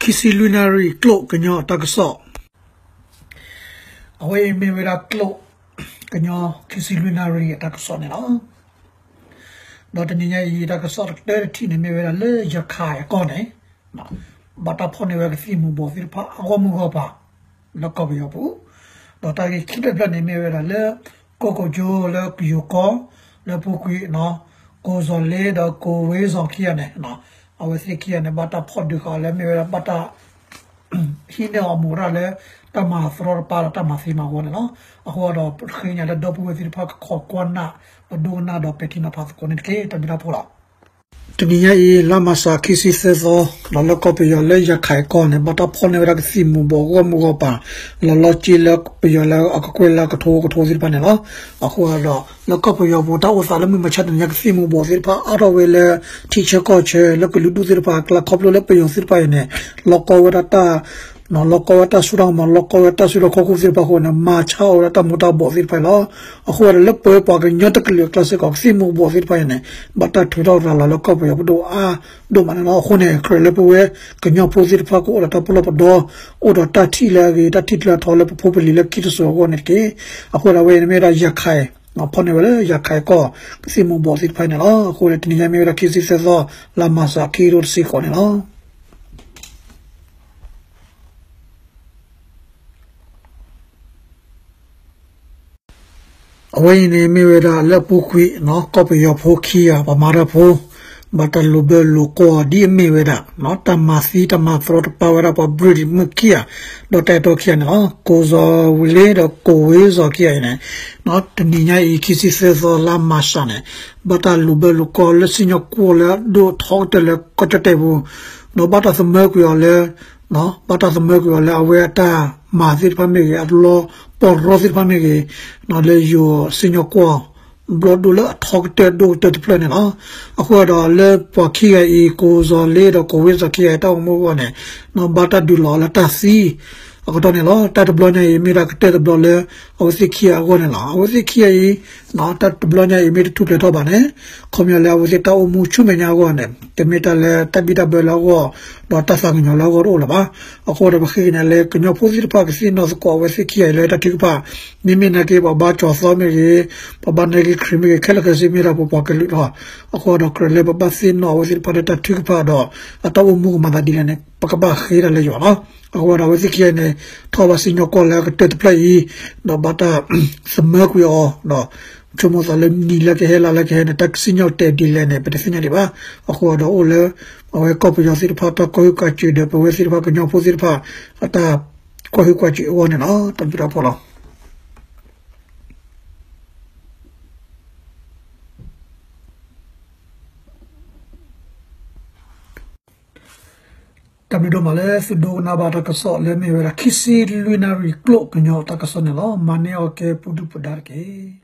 ခံဆံလွံၢ်နၣ်ရံၣ်ကျိာ်ကညီတၢ်ကစီၣ်, အဝဲအံၤမ့ၢ်ဝဲဒၣ်ကျိာ်ကညီခံဆံလွံၢ်နၣ်ရံၣ်အတၢ်ကစီၣ်န့ၣ်လီၤ. ဒီးတနံၤညါအံၤတၢ်ကစီၣ်တကတၢၢ်တထံၣ်န့ၣ် မ့ၢ်ဝဲဒၣ်လၢယခးအကီၢ်န့ၣ် ဘၣ်တၢ်ဖီၣ်န့ၢ်ဝဲကသံၣ်မူၤဘှီးသ့ၣ်တဖၣ်အဂီၢ်မုၢ်ဂီၢ်ပၤ လၢကီၢ်ပယီၤပူၤ, ဒီးတၢ်ဂ့ၢ်ခံဖျၢၣ်တဖျၢၣ်န့ၣ် မ့ၢ်ဝဲဒၣ်လၢ ကီၢ်ကိးကၠိလၢကယိၤကီၢ် လၢပူၤကွံာ် ကိၣ်စီၤလ့ဒီးကိၣ်ဝ့စီၤခံဂၤန့ၣ် အဝဲသ့ၣ်ခံဂၤန့ၣ် ဘၣ်တၢ်ဖီၣ်ဒုးဃာ်အီၤလၢ မ့ၢ်ဝဲဒၣ်ဘၣ်တၢ် ဟံးန့ၢ်အီၤမူးတၢ်လၢ တၢ်မၤသရီတပါဒီးတၢ်မၤသံမၤဝီန့ၣ်လီၤ. အဃိဒီး ဃ့ကညးလၢဒီပုၢ်ဝဲၢ်သ့ၣ်တဖၣ်ကခိးကွၢ်နၢ် ပဒိကနၣ်ဒီးပဲာ်ထံနီၤဖးသကိးန့ၣ်တက့ၢ်. တၢ်ဘျုးတၢ်ဖှိၣ်လီၤ. တနံၤညါအံၤ လါမၤရှးခံဆံသၢသီ ဒီးလၢကီၢ်ပယီၤလၢယခးအကီၢ်န့ၣ် ဘၣ်တၢ်ဖီၣ်န့ၢ်ဝဲဒၣ်ကသံၣ်မူၤဘှီးဂီၢ်မုၢ်ဂီၢ်ပၤ လီၤလီၤက့လၢပယီၤလၢအကကွဲၢ်လၢအကထိကထိသ့ၣ်တဖၣ်န့ၣ်လီၤ. အဃိဒီး လၢကီၢ်ပယီၤပူၤတၢ်အိၣ်သးလၢမုၢ်မဆါတနံၤညါ ကသံၣ်မူၤဘှီးသ့ၣ်တဖၣ်အါထီၣ်ဝဲလၢ ထံဆၢကီၢ်ဆၢလၢကလုာ်ဒူၣ်သ့ၣ်တဖၣ်အကျါ ခီဖျိလၢပယီၤသ့ၣ်တဖၣ်အံၤန့ၣ် လီၤကီဝဲဒၣ်တၢ် လီၤကီဝဲတၢ်စိတၢ်ကမီၤ လီၤကီဝဲတၢ်စုလီၢ်ခီၣ်ခိၣ်သ့ၣ်တဖၣ်အဃိန့ၣ် မၤဆါအီၤဝဲဒၣ်တၢ်မူၤတၢ်ဘှီးသ့ၣ်တဖၣ်အံၤလီၤ. အဃိဒီးလၢပဝဲပှၤကညီတကလုာ်အကျါစ့ၢ်ကီး ကသံၣ်မူၤဘှီးသ့ၣ်တဖၣ်အံၤန့ၣ် ဘၣ်တၢ်ထုးထီၣ်ရၤလီၤလၢကီၢ်ပယီၤပဒိၣ်အါဒိၣ်မးန့ၣ်လီၤ. အဃိန့ၣ် ကြၢးလၢပဝဲကညီဖိသ့ၣ်တဖၣ်ကအိၣ်ဒီးတၢ်ပလီၢ်ပဒီ အိၣ်ဒီးတၢ်ထံၣ်လၢအဂ့ၤ တၢ်ထံၣ်တၢ်ထီလၢပဖိပလံၤလၢခံတစိၤအဂီၢ်န့ၣ်တက့ၢ်. အဃိဒီးအဝဲအံၤန့ၣ်မ့ၢ်ဝဲဒၣ်ယခး ဖီၣ်န့ၢ်ဝဲလၢယခးကီၢ် ကသံၣ်မူၤဘှီးသ့ၣ်တဖၣ်န့ၣ်လီၤ. အဃိဒီးတနံၤညါမ့ၢ်ဝဲဒၣ်ခံဆံသၢသီ လါမၤရှး ခံကထိတဆံဃိးန့ၣ်လီၤ. အဝဲအံၤန့ၣ်မ့ၢ်ဝဲဒၣ်လၢအပူၤကွံာ် ကီၢ်ပယီၤဖိခံဂၤ ပှၤမၤတၢ်ဖိ ဘၣ်တၢ်လိာ်ဘၢလိာ်ကွီၢ်ဒ်အမ့ၢ်ဝဲဒၣ် တၢ်မၤသံတၢ်မၤသရီတပါဝဲဒၣ်ပှၤဘျုးဒံးမုၣ်ခံဂၤ ဒီးတၢ်အဲၣ်တီခံဂၤန့ၣ်လီၤ. ကိၣ်စီၤဝံၤလ့ဒီးကိၣ်ဝ့စီၤခံဂၤအံၤန့ၣ် တနံၤညါအံၤ ခံဆံသၢသီ လါမၤရှးန့ၣ် ဘၣ်တၢ်လိာ်ဘၢလိာ်ကွီၢ်လၢစံၣ်ညီၣ်ကွီၢ်လၢအဒိၣ်အထီကတၢၢ်လၢကီၢ်ကၠီၣ်တဲၣ်ပူၤ ဒီးဘၣ်တၢ်သမၢကွံာ်အီၤလၢ ဘၣ်တၢ်သမၢကွံာ်အီၤလၢအဝဲအတၢ်မၤသ့ၣ်တဖၣ်မ့ၢ်ဂ့ၤ အလီၤပီၢ်ရီသ့ၣ်တဖၣ်မ့ၢ်ဂ့ၤ လၢယိၤစံၣ်ညီၣ်ကွီၢ် ဘျီၣ်ဒိၣ်လၢအထီကတၢၢ်ဒိၣ်ကတၢၢ်တဖျၢၣ်န့ၣ်လီၤ. အဃိဒီးလၢပှၤခံဂၤအံၤ ကိၣ်စီၤလ့ဒီးကိၣ်ဝ့စီၤခံဂၤအံၤ တၢ်အိၣ်မူအဂီၢ်န့ၣ် ဘၣ်တၢ်ဒုးလီၤအီၤလၢတၢ်သံ အကတီၢ်န့ၣ်လီၤ. တၢ်တဘျီညါအံၤ မ့ၢ်ဒၣ်ကတၢၢ်တဘျီလၢ အဝဲသ့ၣ်ခံဂၤအဂီၢ်န့ၣ်လီၤ. အဝဲသ့ၣ်ခံဂၤအံၤ တၢ်တဘျီညါအံၤ မ့ၢ်တထူၣ်ဖျဲးထီၣ်ဘၣ်န့ၣ် ခီပညီလၢအဝဲသ့ၣ်တၢ်အိၣ်မူဆူမဲာ်ညါအဂီၢ်န့ၣ် တမ့ၢ်တၢ်လၢတၢ်ဘံၣ်တၢ်ဘၢလၢအဂီၢ် ဒီးတၢ်သးကညီၤလၢအဂီၢ်တအိၣ်လၢၤဘၣ်. အဃိဒီးပဃ့ကညးလၢကညီဖိသ့ၣ်တဖၣ်ကသ့ၣ်နီၣ်သကိးအဝဲသ့ၣ်ခံဂၤအံၤလၢတၢ်ထုကဖၣ် မ့မ့ၢ်နာ်က့ ပှၤဘါကၠီၤသီမ့ၢ်ဂ့ၤ ပှၤဘါနဲက့ခရံာ်မ့ၢ်ဂ့ၤ ခဲလၢာ်ခဲဆ့မ့ၢ်ဒၣ်ပပှၤကလုာ်လီၤ. အဃိဒီးကြၢးလၢပဘၣ်သ့ၣ်နီၣ်အဝဲသ့ၣ်တဖၣ်လၢတၢ်ထုကဖၣ်ဒီး အတၢ်အိၣ်မူကမၤသးဒ်လဲၣ်န့ၣ် ပကဘၣ်ဃ့တၢ်လၢယွၤလီၤ. အဃိဒီးအဝဲသ့ၣ်ခံဂၤန့ၣ် ထီၣ်ဘၣ်စံၣ်ညီၣ်ကွီၢ်လၢအကတၢၢ်တဖျၢၣ်အံၤ ဒီးဘၣ်တၢ်သမၢကွံာ်အီၤဒီး ဆိကမိၣ်သးလၢနံၤလၢကဟဲလါလၢကဟဲန့ၣ် တၢ်စံၣ်ညီၣ်တဲာ်ဒ်လဲၣ်န့ၣ် ပတသ့ၣ်ညါဒံးဘၣ်. အဃိဒီးအိၣ်လၢ အဝဲကီၢ်ပယီၤသ့ၣ်တဖၣ် တၢ်ကွၢ်ဟုၣ်ကွၢ်စူၣ်ဒီး ပဝဲသ့ၣ်တဖၣ်ကညီဖိသ့ၣ်တဖၣ် အတၢ်ကွၢ်ဟုၣ်ကွၢ်စူၣ်အဂီၢ်န့ၣ်လီၤ. တၢ်ဘျုးတၢ်ဖှိၣ်လီၤ. တၢ်ဘျုးဒိၣ်မးလၢသုဒိကနၣ်ဘၣ်တၢ်ကစီၣ်လၢမ့ၢ်ဝဲဒၣ် ခံဆံလွံၢ်နၣ်ရံၣ်ကျိာ်ကညီတၢ်ကစီၣ်န့ၣ်လီၤ. မၤန့ၢ်အီၤကဲပူၤဒုၣ်ပူၤဒါတက့ၢ်.